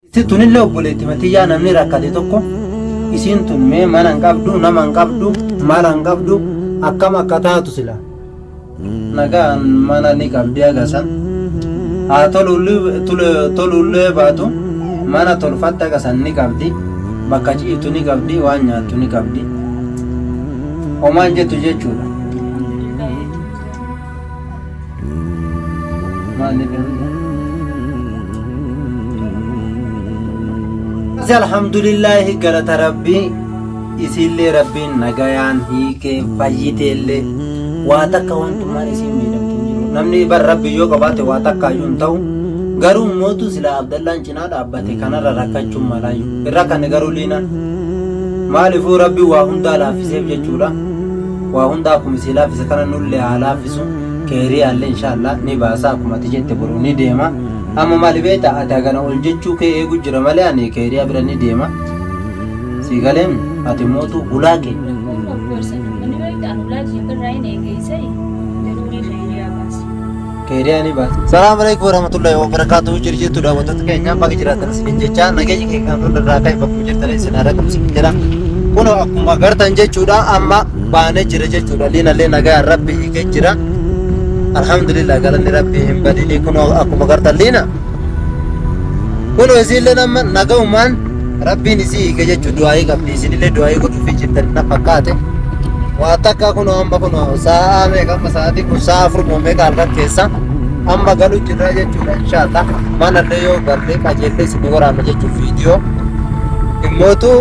Itti tunillee obboleetti matiyyaa namni rakkate tokko isiin tun mee mana hin qabdu, nama hin qabdu, mala hin qabdu, akkam akka taatu sila. Nagaan mana ni qabdi haga san. Haa tolullee baatu mana tolfatte haga san ni qabdi. Bakka ciiftu ni qabdi, waan nyaattu ni qabdi. Homaan jettu jechuudha. Alhamdulillaahi galata rabbii isiillee rabbiin nagayaan hiikee fayyiteellee waa takka wantummaan isiin miidhamtu hin jiru. Namni bar rabbi yoo qabaate waa takka iyyuu hin ta'u. Garuu mootu silaa Abdallaan cinaa dhaabbate kanarra rakkachuun malaayyuu. Hin rakkanne garuu liinaan. Maaliifuu rabbi waa hundaa laaffiseef jechuudha. Waa hundaa akkuma isii laaffise kana nullee haa laaffisu. Keeriyaallee inshaallah ni baasa akkuma ati jette boru ni deema. Amma maali beekta ati hagana ol jechuu kee eegu jira malee ani keeriyaa bira ni deema. Sii galeem ati mootu hulaa kee. Rakkoon qabu gorsa namni beekta an hulaa kiyya irraa hin eegeessai daruurii keeriyaa baasi. Keeriyaa ni baasa. Salaam alaikum warahmatullahi wabarakatuh. Jirjiirtu daawwattoota keenya baga jiraatan isiniin jecha nageenya keenya kan hunda irraa ka'e bakkuma jirtan isin haa dhaqabu isin jedha. Kun akkuma gartan jechuudha amma baanee jira jechuudha. Liinallee nagaan rabbi hiikee jira. Alhamdulillah galanni rabbi hin badini kun akkuma gartan liina. Kun isiillee amma nagaumaan rabbiin isii hiike jechuudha du'aayii qabdi isinillee du'aayii godhuufii jirtan na fakkaate. Waa takka kun amma kun sa'a meeqa amma sa'aatii kun sa'a 4 moo meeqa halkan keessa amma galu jirra jechuudha inshaallah manallee yoo galle qajeellee isin waraabna jechuun viidiyoo immootu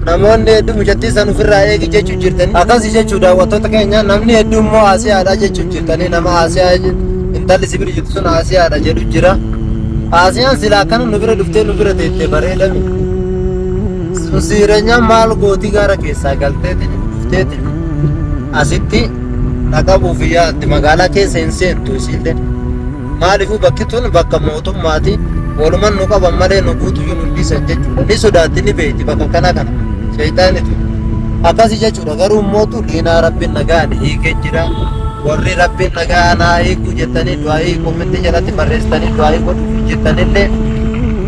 namoonni hedduu mucattii san ofirraa eegi jechuu jirtanii akkasi jechuu daawwattoota keenya namni hedduu immoo Asiyaadha jechuu jirtanii nama Asiyaa intalli si bira jirtu sun Asiyaadha jedhu jira Asiyaan silaa akkana nu bira dhuftee nu bira teettee bareedami sun siireenyaan maal gootii gaara keessaa galteetiin dhufteetiin asitti dhaqabuuf yaaddi magaalaa keessa hin seentu isiillee maaliifuu bakki tun bakka mootummaati waluman nu qaban malee nu guutuyyuu nu dhiisan jechuudha ni sodaatti ni beekti bakka kana kana sheeyxaanitu akkasi jechuudha garuu mootu diinaa rabbiin nagaan hiikee jira warri rabbiin nagaa naa hiikuu jettanii du'aayii komentii jalatti barreessitanii du'aayii godhuuf jettanillee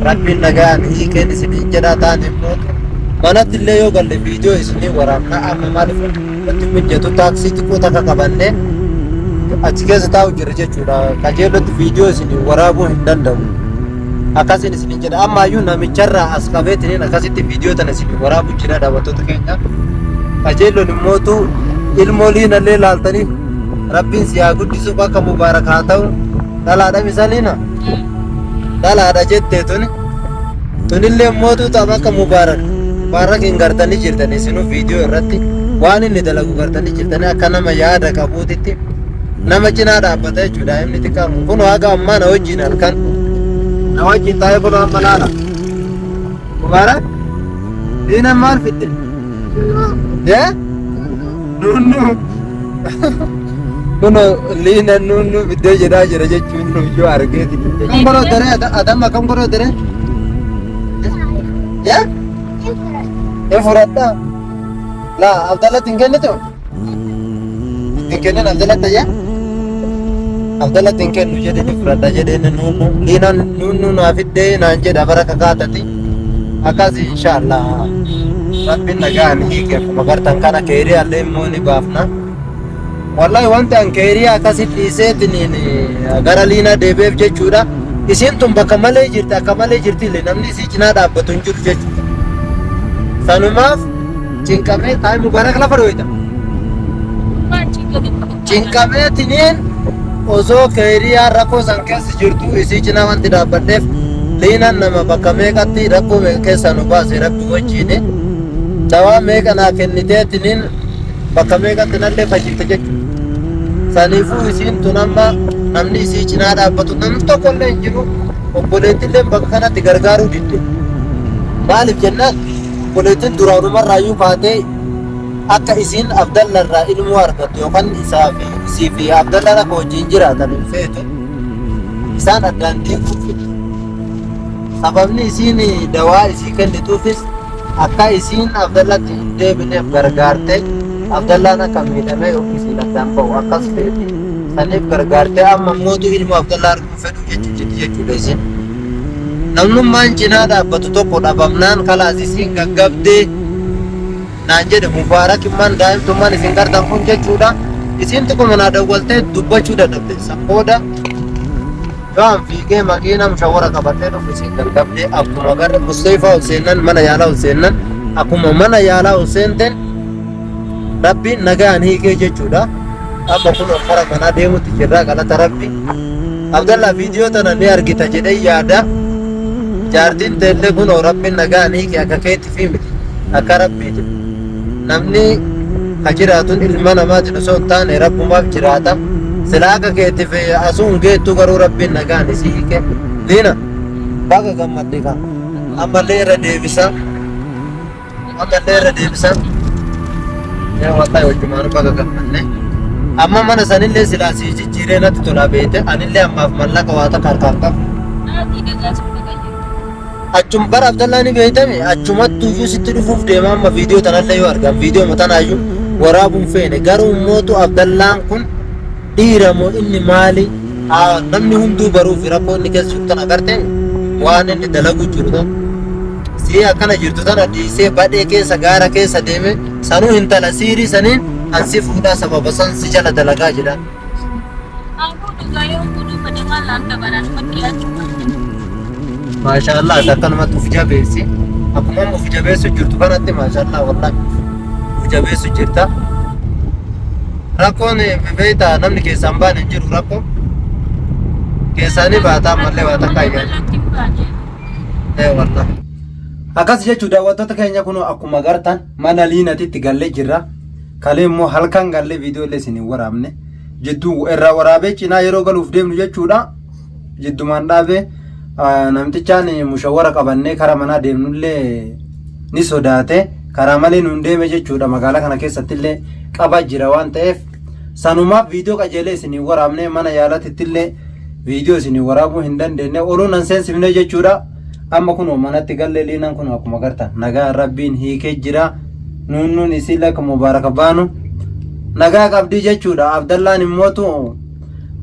rabbiin nagaan hiikeen isiniin jedhaa ta'an mootu manatti illee yoo galle viidiyoo isinii waraabna amma maaliif nutti mijjatu taaksii xiqqoo takka qabannee achi keessa taa'u jirra jechuudha. Qajeellotti viidiyoo isinii waraabuu hin danda'u. Akkasiin isinii jedha ammaayyuu namicharraa as qabeetiniin akkasitti viidiyoo tana isinii waraabuu jira daawwattoota keenya. Qajeelloon immootu ilmoo liinallee laaltanii rabbiin si haa guddisuuf akka mubaarak haa ta'u dhalaadha misa liina dhalaadha jettee tuni. Tunillee mootuu taam akka Mubaarak Mubaarakiin gartanii jirtan isinuu viidiyoo irratti waan inni dalagu gartanii jirtanii akka nama yaada qabuutitti nama cinaa dhaabbata jechuudha daa'imni xiqqaan kun kun haga ammaa na wajjin halkan na wajjin taa'ee kun amma laala Mubaarak diinan maal fidde? Yee? Nunnu. Kun liina nunnu fiddee jedhaa jira jechuun nuyyuu argeeti. Kam godhoo daree adamma kam godhoo daree? Yee? Hin fudhadhaa? Laa Abdallatti hin kennitu? Hin kennin Abdallatti ayyaa? Abdallatti hin kennu jedhe ni fudhadha jedhe inni nunnu liinaan nunnu naa fiddee naan jedha bara kakaatati. Akkasi inshaallah rabbiin nagaan hiike akkuma gartan kana keeriyaallee immoo ni baafna. Wallahi wanti an keeriyaa akkasi dhiiseetiniin gara liinaa deebi'eef jechuudha. Isiin tun bakka malee jirti akka malee jirti illee namni isii cinaa dhaabbatu hin jiru jechuudha. Sanumaaf cinqamee taa'ee mubaarak lafa dhooyta. Cinqameetiniin osoo keeriyaan rakkoo san keessa jirtu isii cinaa wanti dhaabbadheef liinaan nama bakka meeqatti rakkoo meeqa keessaa nu baase rabbi wajjiini dawaa meeqa naa kenniteetiniin bakka meeqatti nallee fayyifte jechuudha. Saniifuu isiin tun amma namni isii cinaa dhaabbatu namni tokko illee hin jiru obboleettillee bakka kanatti gargaaruu didde. Maaliif jennaan obboleettiin duraanumarraayyuu kaatee akka isiin Abdalla irraa ilmoo argattu yookaan isaa fi isii fi Abdallaan akka wajjin jiraatan hin feetu. Isaan addaan diiguuf fedhi. Sababni isiin dawaa isii kennituufis akka isiin Abdallatti hin deebineef gargaarte Abdallaan akka miidhamee yookiin isiin addaan ba'u akkas feeti. Saniif gargaarte amma mootu ilmoo Abdallaa arguu fedhu jechuudha isiin. Namnummaan cinaa dhaabbatu tokko dhabamnaan kalaas isiin gaggabdee naan jedhe Mubaarakimmaan daa'imtummaan isin gartan kun jechuudha. Isiin xiqquma naa dawwaltee dubbachuu dadhabde. San booda yoo an fiigee makiina mushawwara qabadhee dhufu isiin gaggabdee akkuma gara Musteefaa ol seennan mana yaalaa ol seennan akkuma mana yaalaa ol seenteen Rabbiin nagaan hiikee jechuudha. Amma kun kara manaa deemutti jirra galata Rabbi. Abdallah viidiyoo tana ni argita jedhee yaada. Jaartiin teellee kunoo Rabbiin nagaan hiike akka keetti fi miti akka Rabbiiti. Namni ka jiraatun ilma namaatiin osoo hin taane Rabbumaaf jiraata. Sila akka keetiif asuu hin geettu garuu Rabbiin nagaan isii hiike. Liina baga gammadde kaa. Ammallee irra deebisa. Ammallee irra deebisa. Yaa wallahi wajjumaanu baga gammanne. Amma mana sanillee silaa sii jijjiiree natti tolaa beekte anillee ammaaf mallaqa waa takka harkaan qabu. Achum bara Abdallaa ni beektami achumattu iyyuu sitti dhufuuf deema amma viidiyoo tanallee yoo argan viidiyoo tanaayyuu waraabuun feene garuu mootu Abdallaan kun dhiira moo inni maali haa namni hunduu baruufi rakkoo inni keessa jiru tan agarteen waan inni dalagu jiru tan sii akkana jirtu tana dhiisee badhee keessa gaara keessa deeme sanuu intala siirii saniin an si fuudhaa sababa san si jala dalagaa jedha. Maashaallah ati akkanumatti uf jabeessi. Akkuma amma uf jabeessu jirtu kanatti maashaallah wallahi uf jabeessu jirta. Rakkoon beektaa namni keessaan baane hin jiru rakkoo. Keessaa ni baata ammallee waa takka ayyaana. Ee wallahi. Akkas jechuun daawwattoota keenya kun akkuma gartan mana liinatitti gallee jirra. Kalee immoo halkan gallee viidiyoo illee isin hin waraabne. Jidduu irraa waraabee cinaa yeroo galuuf deemnu jechuudha. Jiddumaan dhaabee namtichaan mushawwara qabannee kara manaa deemnullee ni sodaate. Karaa malee nuun deeme jechuudha. Magaalaa kana keessattillee qaba jira waan ta'eef sanumaaf viidiyoo qajeelee isin hin waraabne mana yaalatittillee viidiyoo isin waraabuu hin dandeenye oluun nan seensifne jechuudha. Amma kunoo manatti gallee liinaan kun akkuma gartan nagaa rabbiin hiikee jira. Nuun nuun isii lakka mubaaraka baanu nagaa qabdii jechuudha. Abdallaan immootu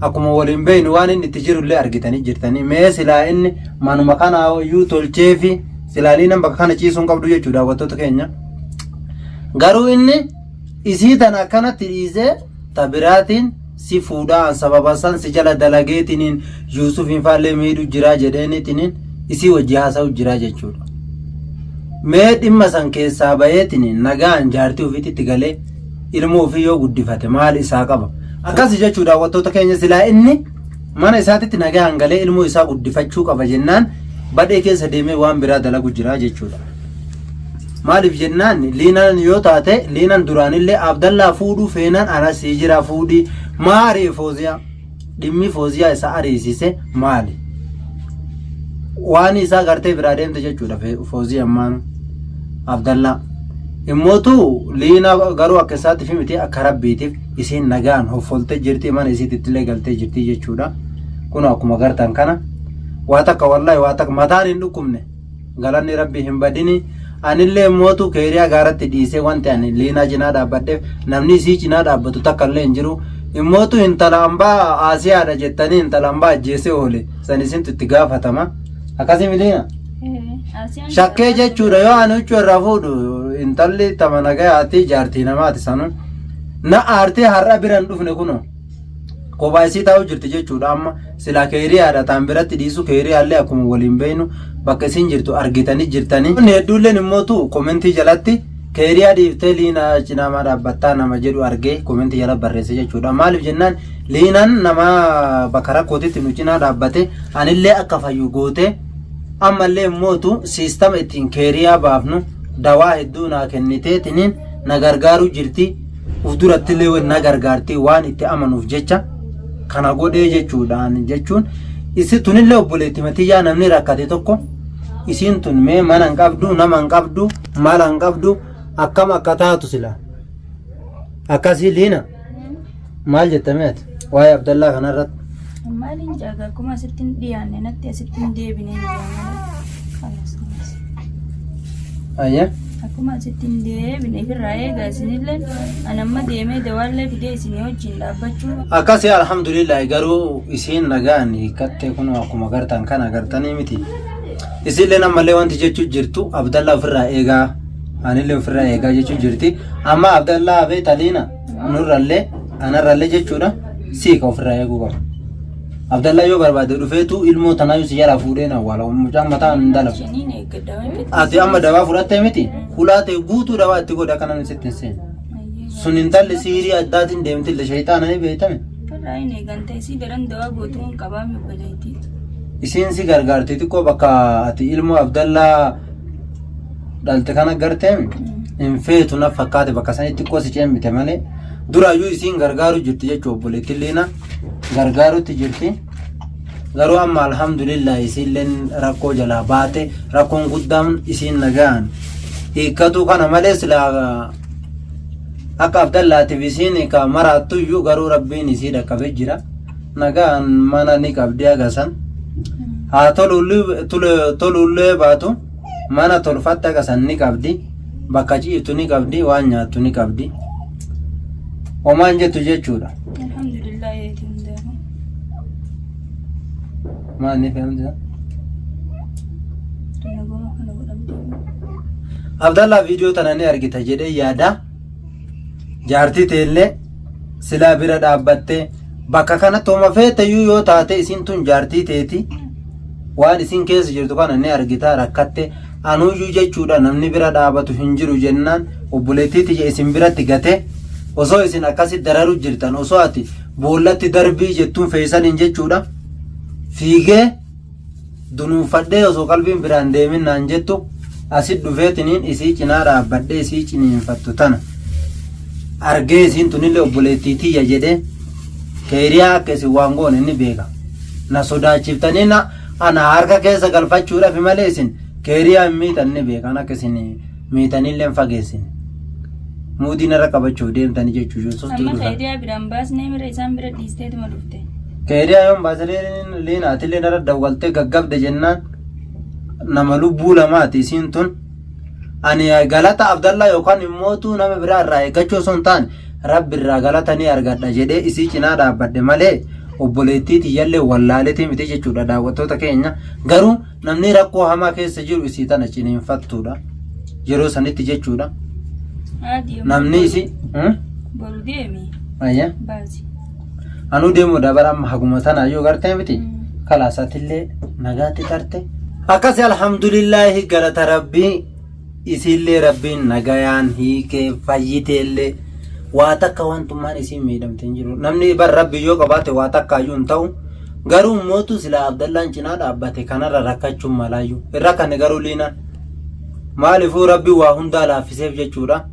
akkuma waliin beeknu waan inni itti jirullee argitanii jirtanii mee silaa inni manuma kana iyyuu tolcheefi silaa liinaan bakka kana ciisuun qabdu jechuudha daawwattoota keenya. Garuu inni isii tana akkanatti dhiisee ta biraatiin si fuudhaa an sababa san si jala dalageetiniin Yuusufiin faallee miidhu jiraa jedheeniitiniin isii wajji haasa'u jiraa jechuudha. Mee dhimma san keessaa baheetiniin nagaan jaartii ofiitti galee ilmoo ofii yoo guddifate maal isaa qaba? Akkasi jechuu daawwattoota keenya silaa inni mana isaatitti nagaan galee ilmoo isaa guddifachuu qaba jennaan badhee keessa deemee waan biraa dalagu jiraa jechuudha. Maaliif jennaan liinaan yoo taate liinaan duraanillee Abdallaa fuudhuu feenaan ana sii jira fuudhii maa ari'e Fooziyaa dhimmi Fooziyaa isa ariisise maali? Waan isaa gartee biraa deemte jechuudha Fooziyaa ammaanu Abdallaa. Immootu liinaa garuu akka isaatiif miti akka rabbiitiif isiin nagaan hoffoltee jirti mana isiitittillee galtee jirti jechuudha. Kun akkuma gartan kana waa takka wallaahi waa takka mataan hin dhukkubne. Galanni rabbi hin badini. Anillee mootu keeriyaa gaaratti dhiisee wanti ani liinaa cinaa dhaabbadheef namni isii cinaa dhaabbatu takka illee hin jiru. Immootu intala ambaa Aasiyaadha jettanii intala ambaa ajjeesee oole san isintu itti gaafatama. Akkasii miliina? Shakkee jechuudha yoo ani huccuu irraa fuudhu intalli tama nagayaati jaartii namaati sanu. Na aartee har'a bira hin dhufne kunoo. Kophaa isii taa'u jirti jechuudha amma silaa keeriyaadha taan biratti dhiisu keeriyaallee akkuma waliin beeknu bakka isin jirtu argitanii jirtanii. Inni hedduulleen immootu komentii jalatti keeriyaa dhiiftee liinaa cinaamaa dhaabbattaa nama jedhu argee komentii jala barreesse jechuudha. Maaliif jennaan liinaan nama bakka rakkootitti nu cinaa dhaabbate anillee akka fayyu goote ammallee immootu siistama ittiin keeriyaa baafnu dawaa hedduu naa kenniteetiniin na gargaaru jirti. Uf durattillee na gargaarti waan itti amanuuf jecha kana godhee jechuudhaan jechuun isi tunillee obboleetti matiyyaa namni rakkate tokko isiin tun mee mana hin qabdu nama hin qabdu mala hin qabdu akkam akka taatu sila akkasii liina maal jettame ati waa'ee Abdallaa kanarratti. Maaliin jaaga akkuma asitti hin dhiyaanne natti asitti hin deebine hin jaaga. Ayya. Akkuma asitti hin deebine ofirraa eegaa isinillee ani amma deemee dawaallee fidee isinii wajjin dhaabbachuu. Akkasii alhamdulillah garuu isiin nagaan hiikkatte kun akkuma gartan kana gartanii miti. Isilleen ammallee wanti jechuu jirtu Abdallaa ofirraa eegaa anillee ofirraa eegaa jechuu jirti. Amma Abdallaa beekta Liina nurrallee anarrallee jechuudha siika ofirraa eeguu qaba. Abdallaa yoo barbaade dhufeetu ilmoo tanaayyuu si jalaa fuudhee na awwaala. Mucaan mataa hin dalagu. Shaniin eeggadha waan fedhe. Ati amma dawaa fudhattee miti hulaa ta'e guutuu dawaa itti godha kanan sitti hin seenu. Sun intalli siirii addaatiin deemtille shayxaana ni beektame. Ofirraa hin eegan ta'e si daran dawaa gootuu hin qabaame obboleettii. Isiin si gargaarti xiqqoo bakka ati ilmoo Abdallaa dhalte kana garteem hin feetu na fakkaate bakka sanitti xiqqoo si ceemmite malee duraayyuu isiin gargaaru jirti jechuu obboleettiin Liina gargaarutti jirti. Garuu amma alhamdulillah isiilleen rakkoo jalaa baate rakkoon guddaan isiin nagaan hiikkatuu kana malee silaa akka Abdallaatiif isiin ka maraattuyyuu garuu rabbiin isii dhaqqabee jira. Nagaan mana ni qabdi haga san. Haa tolullee baatu mana tolfatte haga san ni qabdi. Bakka ciiftu ni qabdi waan nyaattu ni qabdi. Homaan jettu jechuudha. Alhamdulillah yeeti hundaafuu. Maal ni fe'amti? Naguma kana godhamte. Abdallaa viidiyoo tana ni argita jedhee yaada. Jaartii teellee silaa bira dhaabbattee bakka kanatti homa feeteyyuu yoo taate isiin tun jaartii teeti. Waan isiin keessa jirtu kana ni argita rakkatte anuyyuu jechuudha namni bira dhaabatu hin jiru jennaan obboleettii tiyya isin biratti gate osoo isin akkasi dararu jirtan osoo ati boollatti darbii jettuun feesaniin jechuudha fiigee dunuunfadhee osoo qalbiin biraan deemin naan jettu asit dhufeetiniin isii cinaa dhaabbadhee isii ciniinfattu tana argee isiin tunillee obboleettii tiyya jedhee keeriyaa akka isin waan goone ni beeka na sodaachiftanii na ana harka keessa galfachuudhaaf malee isin keeriyaa hin miitan ni beekan akka isin miitanillee hin fageessine muudii narra qabachuuf deemtanii jechuu Yuusuf Amma keeriyaa biraan baasnee mira isaan bira dhiisteetuma dhufte. Keeriyaa yoon baasee liina atillee narra dawwaltee gaggabde jennaan nama lubbuu lamaati isiin tun ani galata Abdallaa yookaan immootu nama biraa irraa eeggachuu osoo hin taane rabbi irraa galata ni argadha jedhee isii cinaa dhaabbadhe malee obboleettii tiyyallee wallaaletii miti jechuudha daawwattoota keenya garuu namni rakkoo hamaa keessa jiru isii tana ciniinfattuudha yeroo sanitti jechuudha Haadhi namni isii boru deemi ayya baasi. Anuu deemuudha bara amma haguma tana yoo gartee miti kalaasatillee nagaatti tarte. Akkasi alhamdulillaahi galata rabbii isiillee rabbiin nagayaan hiikee fayyiteellee waa takka wantummaan isiin miidhamte hin jiru. Namni bar rabbi yoo qabaate waa takkaayyuu hin ta'u. Garuu mootu silaa Abdallaan cinaa dhaabbate kanarra rakkachuun malaayyuu. Irra kan garuu liinaan maaliifuu rabbi waa hundaa laaffiseef jechuudha.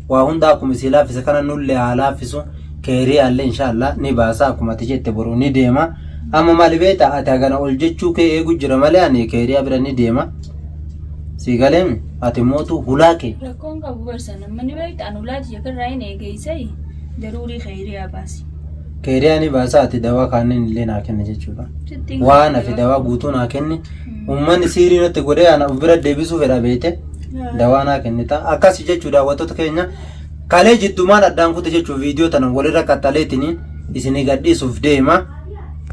Waa hundaa akkuma isii laaffise kana nullee haa laaffisu. Keeriyaallee inshaallah ni baasa akkuma ati jette boru ni deema. Amma maali beekta ati hagana ol jechuu kee eegu jira malee ani keeriyaa bira ni deema. Sii galeemi ati mootu hulaa kee. Rakkoon qabu barsan amma ni beekta an ulaa tiyya irraa hin eegeessai daruurii keeriyaa baasi. Keeriyaa ni baasa ati dawaa kaanneen illee naa kenni jechuudha. Sittiin Waan hafe dawaa guutuu naa kenni. Uummanni siirii natti godhee ana of bira deebisuu fedha beekte. Dawaa naa kennita. Akkasi jechuu daawwattoota keenya kalee jiddumaan addaan kute jechuun viidiyoo tana walirra qaxxaleetiniin isinii gadhiisuuf deema.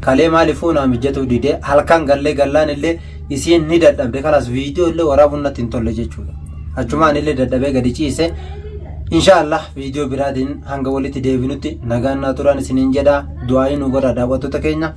Kalee maaliifuu naa mijatuu dide halkan gallee gallaan illee isiin ni dadhabde kalaas viidiyoo illee waraabuun natti hin tolle jechuudha. Achumaan illee dadhabee gadi ciise. Inshaallah viidiyoo biraatiin hanga walitti deebinutti nagaan naa turaan isiniin jedha. Du'aayii nu godha daawwattoota keenya.